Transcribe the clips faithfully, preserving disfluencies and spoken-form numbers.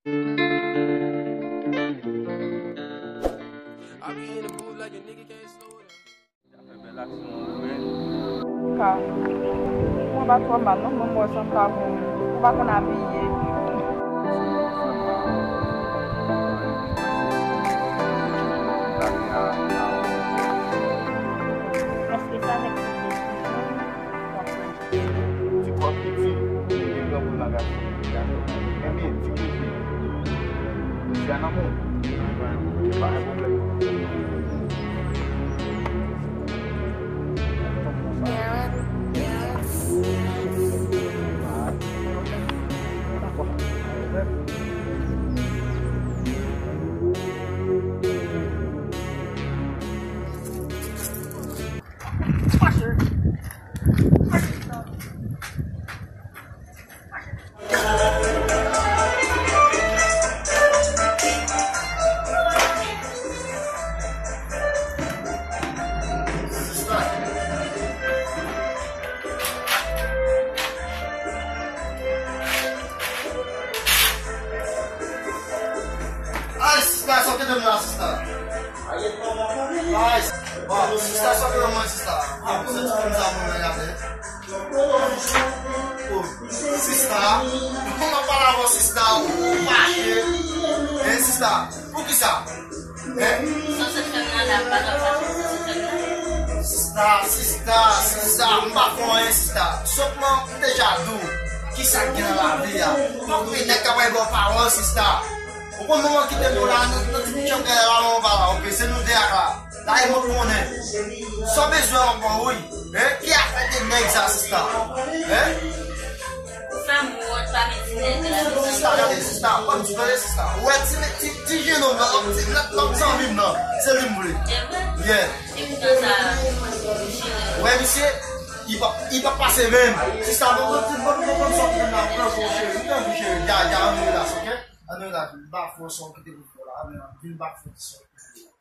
Ka, mwen pa twò mal non, mwen mwen sanm pa bon. Ou pa konn abiye. Èske sa nèg ki te toujou w ap manje? Ti kòb piti, gen granmoun nan gade. Ebyen, ti kòb piti. Jodi a nan men w. Se pa yon pwoblèm. Ay, sista, sa w te dwe m la, sista. Ay, bon, sista, sa w te dwe m la, sista. Bon, se ti moun sa mwen gade. Oh, sista, m ap pale avè w, sista, ou fache. Hein, sista, poukisa? Hein? Sista, sista, sista, m pa fè anyen, sista. Sèlman, m deja di w kisa k gen nan lavi a. Fòk gen nèg k ap bay ba w pawòl, sista. Ou konn manman kite nou la, nan, nan ti bout chanm dèyè la, manman pa la, oke, se nou de ak la. La e mwen k konnen. Sa w bezwen ankò, wi. Hein? Ki afè de nèg sa, sista? Hein? Sa m wont pa gen ti nèg la. Sista, gade, sista, ban m di, tande, sista. Ou wè ti, ti, ti jenòm nan, ti, nan, nan zanmi m nan, se li m vle. Se vre? Yeah. Ti bouda sa, cheri. Ou wè misye, li p ap, li p ap pase menm. Sista, ban m, ban m, ban m, ban m sòti nan pran pou cheri. M tankou cheri, ya, ya, ann relax, oke? Ann relax, m pa fè w sa w kite pou fè w la, men vin m pa fè w sa w kite pou fè w la.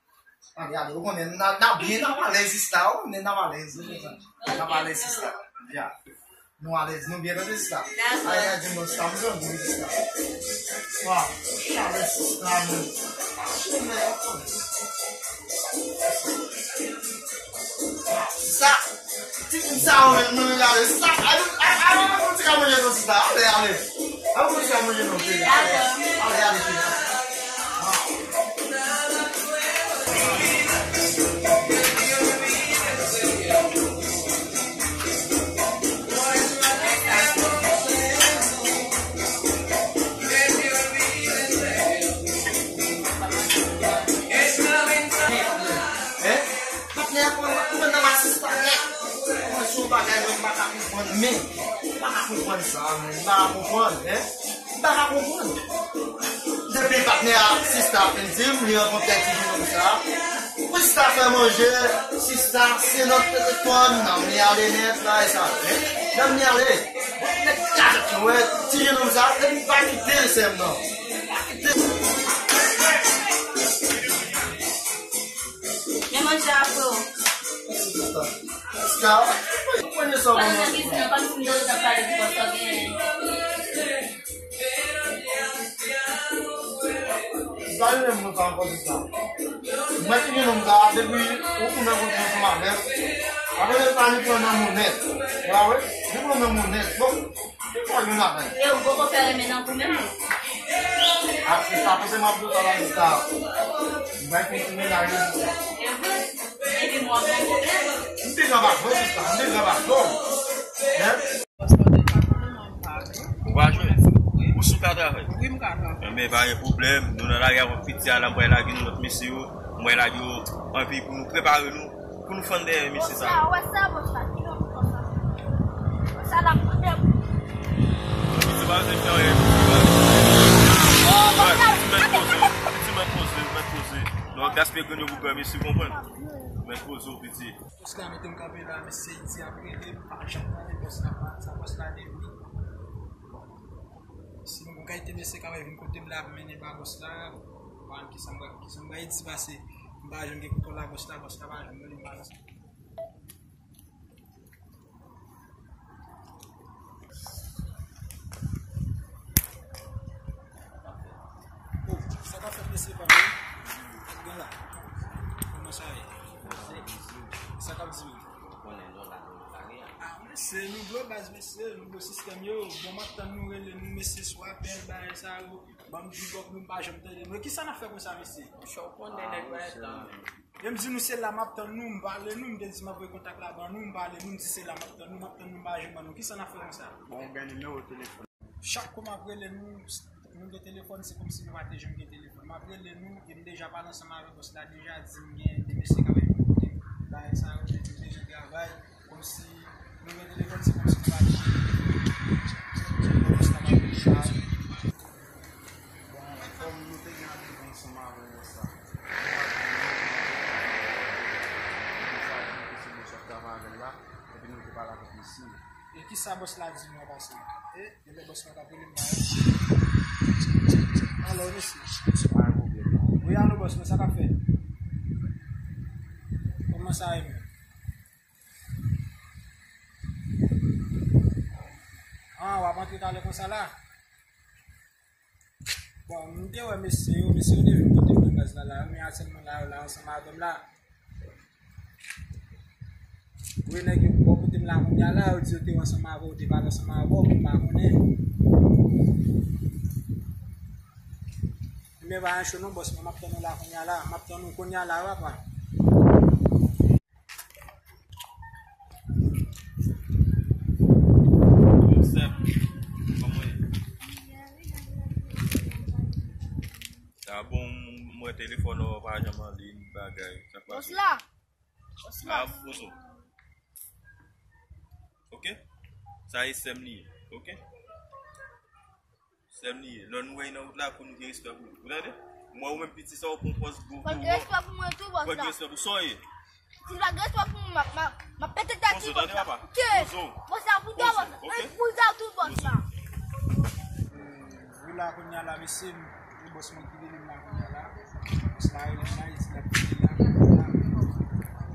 Ale, ale, ou konnen, n a, n a byen, n ap alèz, sista, ou konnen n ap alèz, ou konprann? N ap alèz, sista. Ya. Nou alèz, nou byen tande, sista. Dakò. Ay, ay, di non, sista, m grangou, wi, sista. Wa, chalè, sista, nou. Chalè, ou konnen. Sista, ti moun sa, ou menm, nou gade, sista. Ay, ay, ay, ay, ti ka manje non, sista. Ale, ale. An mwen ka manje non, cheri. Ale, ale, ale, cheri. Hein? Patnè a, kòman, kòman nan asista nèt? Kòman se yon bagay mwen pa ka konprann, men. M pa ka konprann sa, men. M pa ka konprann, hein? M pa ka konprann. Depi patnè a, sista fin di m, li rankontre ti jenòm sa. Pou sista fè manje, sista, se nan telefòn, nan li ale nèt, la, e sa, hein? Nan li ale. Nèg kazèk, wè, ti jenòm sa, depi m pa kite l, sè m nan. M pa kite l. Men manje a, freo. Sista, ou konn sa. Pale nan biznis, pa konn si m ta pale pou sa genyen. Sista, li menm mwen pa ankò, sista. Mwen ki gen nonm sa, depi ou tounen kontre ansanm avè l, apre sa li pran nan monnèt. Ou pa wè? Li pran nan monnèt. Bon, ki fò youn avè l? E ou poko fè renmen nan kou menm? A, sista, kote m ap di w sa la, sista? M bay kontinye la, wi, sista. E vre? Epi mwen, mwen, mwen. M te jan bak, wi, sista. M te jan bak, non. Hein? Ou pa jwe? Ou sou ka travay? Wi, m ka travay. Enben, pa gen pwoblèm. Nou nan lari a, piti a la, m pral lage nou lòt mesye yo. M pral lage yo anvi pou nou prepare nou, pou nou fann dèyè mesye sa yo. Wè sa, wè sa, ki lòt konsa? Wè sa la, m kote m. Mesye pa bezwen fè anyen. Piti mèt poze, piti mèt poze, mèt poze. Nou ap gaspiye grenn yo pou granmesi, konprann? Mèt poze w, piti. Bòs la mete m kanpe la, mesye, di ap rele m, pa janm pale, bòs la pa sa, bòs la de wi. Si m gon kalite mesye ka vin kote m la ap mennen ba bòs la, pa kisa m, kisa m bay di pase, m pa janm gen kontwòl a bòs la, bòs la pa janm rele m ba bòs la. Mesye pa mwen. Gen la. Kòman sa ye? Sa k ap di menm? Konnen non la nou nan lari a. Ah, mesye, nou gwo baz, mesye, nou gwo sistèm yo. Bon, m ap tann nou rele nou, mesye, sou apèl, bagay sa yo. Ban m big up nou, m pa janm tande nou. E kisa n ap fè konsa, mesye? Chò konnen nèg pa etan. E m di nou se la m ap tann nou, m pale nou, m te di m ap voye kontak la ban nou, m pale nou, m di se la m ap tann nou, m ap tann nou, m pa janm ban nou. Kisa n ap fè konsa? Bon, ou gen nimewo telefòn. Chak kou m ap rele nou, nou gen telefòn, se kòmsi nou pa te janm gen telefòn. M ap rele nou, e m deja pale ansanm avèk bòs la deja, di m gen de mesye k ap envite m. Bagay sa yo, depi m te gen travay, kòmsi nou gen telefòn, se kòmsi nou pa te janm gen telefòn. Bòs la m ap rele la. Bon, kòm nou te gen randevou ansanm avèk bòs la, nou pa t gen randevou, nou pa t gen randevou, se bòs la k travay avè l la, epi nou te pale avèk mesye. E kisa bòs la di nou an pasan? E, genlè bòs la t ap rele m la. Alo, mesye. Pa gen pwoblèm non. Wi, alo, bòs mwen, sa k ap fèt? Kòman sa ye menm? Ah, w ap antre talè konsa la? Bon, m te wè mesye yo, mesye yo te vin kote m nan baz la, la, men a sèlman la, yo la ansanm avè m la. Wi, nèg yo bò kote m la kounye a la, yo di yo te ansanm avè w, te pale ansanm avè w, men m pa konnen. Men pa ancho non, bòs mwen, m ap tann ou la kounye a la, m ap tann ou kounye a la, papa. Joseph, kòman ye? Sa bon, m wè telefòn ou pa janm anliy, bagay. Sa k pase? Bòs la. Bòs la. Ah, foto. Ok? Sa e sè m li ye. Ok? Sè m li ye. Lè nou wè l nan wout la, pou nou gen respè pou li. Ou tande? M wè ou menm piti sa, ou pran pòz gwo. Pran gen respè pou mwen tou, bòs la. Pran gen respè pou sa w ye. Si m pa gen respè pou mwen, m ap, m ap, m ap pete tèt li, bòs la. Ok. Bòs la, pou dò, bòs la. Pou dò tou, bòs la. Wi la, kounye a la, mesye, m, e bòs mwen ki rele m la kounye a la. Bòs la rele m la, li di l ap vini la, kounye a la.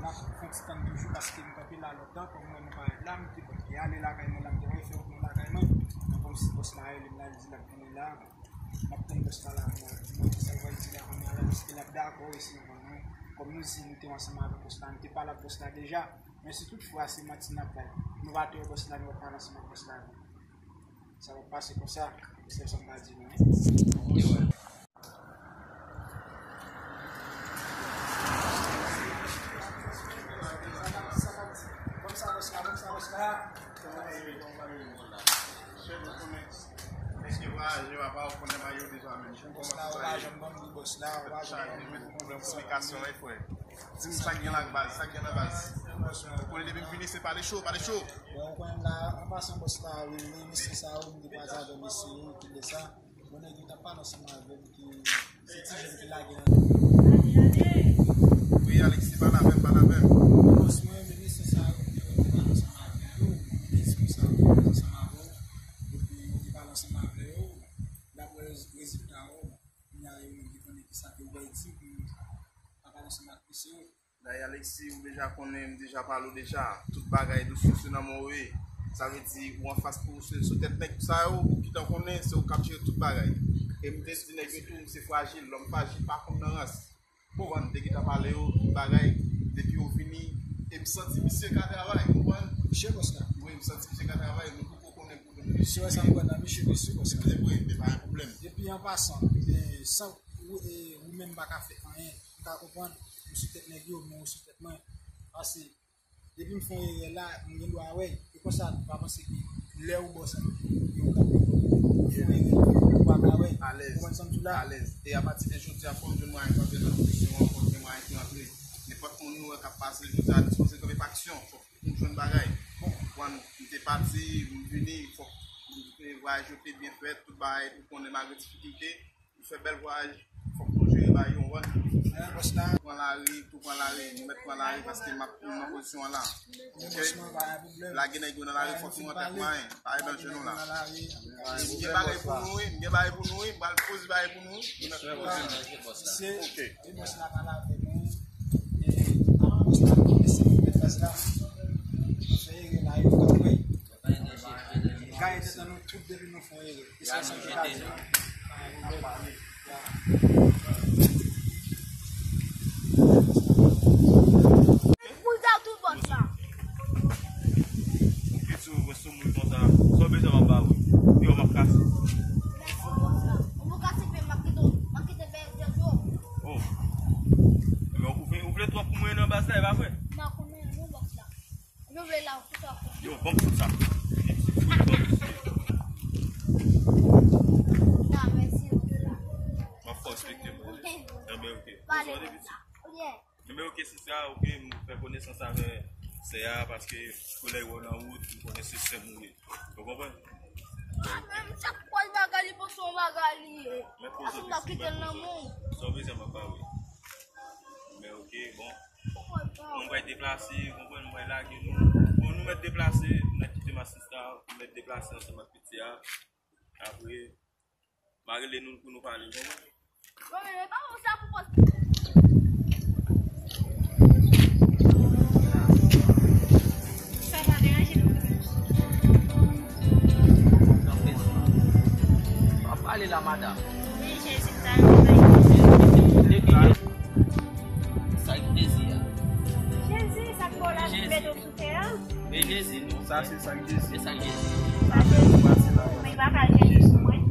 N ap fè yon ti tann toujou, paske m kanpe la lontan, kòm mwen, mwen parèt la, m te, bon, e ale lakay mwen la, m te wè fè wout mwen lakay mwen. Men kòmsi bòs la rele m la, li di l ap vini la. M ap tann bòs la la, mwen, mwen, sa l pral di la kounye a la, èske l ap dakò, èske l ap ban nou. Kòm nou di, nou te ansanm avèk bòs la, nou te pale ak bòs la deja. Men si tout fwa se manti n ap bay, nou pa te wè bòs la, nou pa t pale ansanm ak bòs la. Sa va pase konsa, se sa m ka di nou, wi. Bòs la, ou pa janm ban m di bòs la, ou pa janm ban m di. Di m sa k gen la baz, sa k gen la baz. Ou konnen depi m vini se pale cho, pale cho. Bon, ou konnen la, an pasan bòs la, wi, wi, mesye sa yo, m te kwaze avè mesye yo, ki de sa. Bon, nèg yo t ap pale ansanm avè m, ki se ti jèn ki lage nan. Wi, Alexis, pale avè m, pale avè m. Bòs mwen, men mesye sa yo, m te pale ansanm avè yo, m te di konsa, m te pale ansanm avè yo, epi m te pale ansanm avè yo, l ap wè rezilta yo, kounye a yo menm ki konnen kisa ke yo bay di pou yo pa pale ansanm ak mesye yo. Dayè Alexis, ou deja konnen, m deja pale w deja. Tout bagay dosye w se nan men w ye. Sa vle di, ou anfas pou se sou tèt nèg sa yo, ou gentan konnen, se ou k ap jere tout bagay. E m te di nèg yo tou, m se frajil, lòm frajil pa konn nan rans. Ou konprann, m te gentan pale yo, tout bagay, depi yo vini, e m santi misye ka travay, ou konprann? Misye bòs la. Wi, m santi misye ka travay, nou poko konnen pwoblèm misye. Misye wè sa m wè nan misye, misye bòs la. Se vre, men pa gen pwoblèm. Epi an pasan, e, san ou, e, ou menm pa ka fè anyen. M ka konprann, ou sou tèt nèg yo, men ou sou tèt mwen. Paske, depi m fè yon erè la, m gen dwa wè l. E konsa, pa panse ke lè ou bòs an, yo kanpe pou ou fè yon erè, ou pa ka wè l. Ou konprann sa m di w la? Alèz. E apati de jodi a, fò m jwenn mwayen kanpe nan pozisyon an, fò m jwenn mwayen ki rantre. Nenpòt moun nou wè k ap pase, jodi a, dispoze kanpe pa aksyon. Fòk m jwenn bagay. Bon, m te pati, m vini, fòk m te vwayaj yo te byen fèt, tout bagay, ou konnen malgre difikilte. Nou fè bèl vwayaj, fòk nou jere bagay yo, ou konprann? Pran lari, tou pran lari, nou mèt pran lari paske m ap, m nan pozisyon an la. Ok? Lage nèg yo nan lari, fòk nou rantre ak mwayen. Pa gen danje non la. M gen bagay pou nou, wi, m gen bagay pou nou, wi, m pral poze bagay pou nou, wi. Nou mèt poze. Ok. Gaye tèt an nou tout depi nou fè yon erè. E sa, sa ki ka di. Bon, pou sa. Bon, misye. M ap fè w respekte mwen. Enben, ok. Pale. Enben, ok, se sa, ok, m fè konesans avè sè a, paske kolèg wè w nan wout, m konnen se sè m ou ye. Ou konprann? Chak fwa l bagay, li panse yon bagay li ye. Asoum n ap kite l nan men w. Sa w bezwen, m ap ba w. Men ok, bon. Nou pral deplase, ou konprann, nou pral lage nou. Bon, nou mèt deplase, nou mèt kite Masista, nou mèt deplase ansanm ak piti a. Apre, m a rele nou pou nou pale, ou konprann? Bon, men, men pa konsa pou pòs. Sa pa deranje nou. Pa pale la, madanm. Wi, Jezi, ta yo, bay. Sa k Jezi a? Jezi, sa k ba w lavi, mete w sou tè a? E Jezi, non. Sa se sa k Jezi. Se sa k Jezi. Sa fè nou pase la. Men pa ka Jezi sou mwen.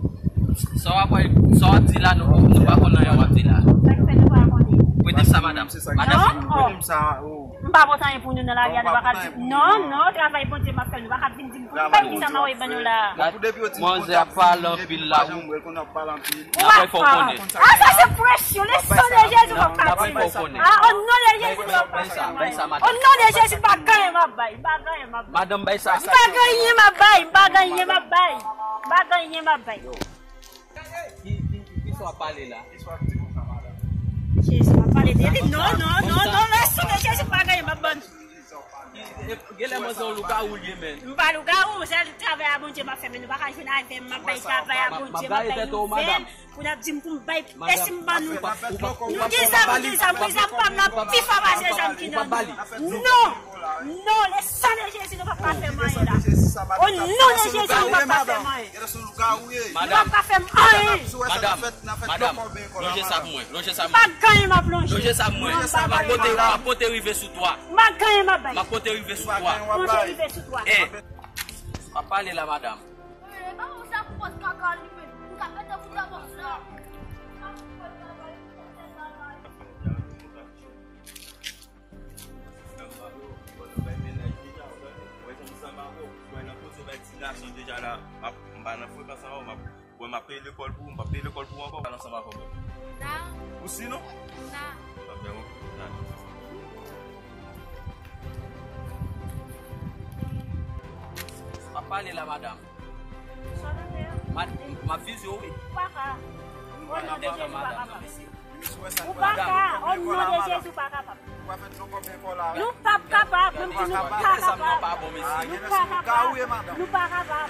Sa w ap, sa w ap di la, nou, nou pa konn anyen w ap di la. Sa k fè nou pa konnen? Prete m sa, madanm. Madanm, prete m sa, oh. M pa pote anyen pou nou nan lavi a, nou pa ka di. Non, non, travay Bondye m ap fè, nou pa ka vin di m pou m bay ki sa m a voye ban nou la. Manzè ap pale anpil la, wi. N ap fè w konnen. Ah, sa se presyon. Le sang de Jésus va partir. Ah, au nom de Jésus, va partir. Au nom de Jésus, pa ganyen m ap bay. Pa ganyen m ap bay. Madanm, bay sa. Pa ganyen m ap bay. Pa ganyen m ap bay. Pa ganyen m ap bay. Ki, ki, ki sa w ap pale la? Jezi, m ap pale de li. Non, non, non, non, le sang de Jésus, pa ganyen m ap ban nou. Genlè manzè yon lougawou l ye, men. M pa lougawou, se travay a Bondye m ap fè, men nou pa ka jwenn avè m, m ap bay travay a Bondye, m ap bay nouvèl, pou n ap di m pou m bay, e si m ban nou. Nou gen zam, nou gen zam, men zam pa m nan pi fò pase zam ki nan nou. Non, non, le sang de Jésus, nou p ap ka fè m anyen la. Au nom de Jésus, nou p ap ka fè m anyen. Nou p ap ka fè m anyen. Madanm, madanm, lonje sa pou mwen, lonje sa pou mwen. Pa ganyen m ap lonje. Lonje sa pou mwen. M ap pote, m ap pote rive sou twa. M pa ganyen m ap bay. M ap pote rive sou twa. Lonje rive sou twa. Eh, pa pale la, madanm. Eh, pa konsa pou pòs kaka li menm. Ou ka pete fout la pòs la. Mwen nan koze bay ti gason deja la, m ap, m pa nan frekans ankò, m ap, bon, m ap peye lekòl pou ou, m p ap peye lekòl pou ou ankò, m pa ansanm avè w menm. Na. Ou si non? Na. Sa fè yon na. M ap pale la, madanm. Sa w tande a? Mad-, m ap vize w, wi. Ou pa ka. Ou pa ka, madanm, non, mesye. Ou pa ka, o non de Jezi, ou pa kapab. Nou p ap kapab, mwen m di nou pa kapab. Nou pa kapab. Nou pa kapab. Nou pa kapab.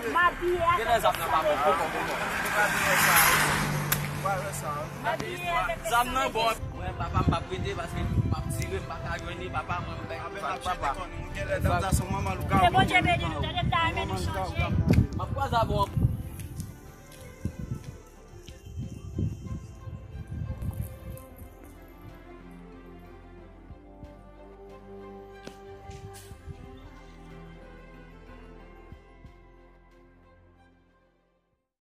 M abiye avèk zam nan. M abiye avèk zam nan. Mwen, papa m p ap rete paske m ap tire, m pa ka jwenn li, papa, mwen, m bay kouraj, papa. Se Bondye beni nou, tande m ta renmen nou chanje. M ap kwaze avè w.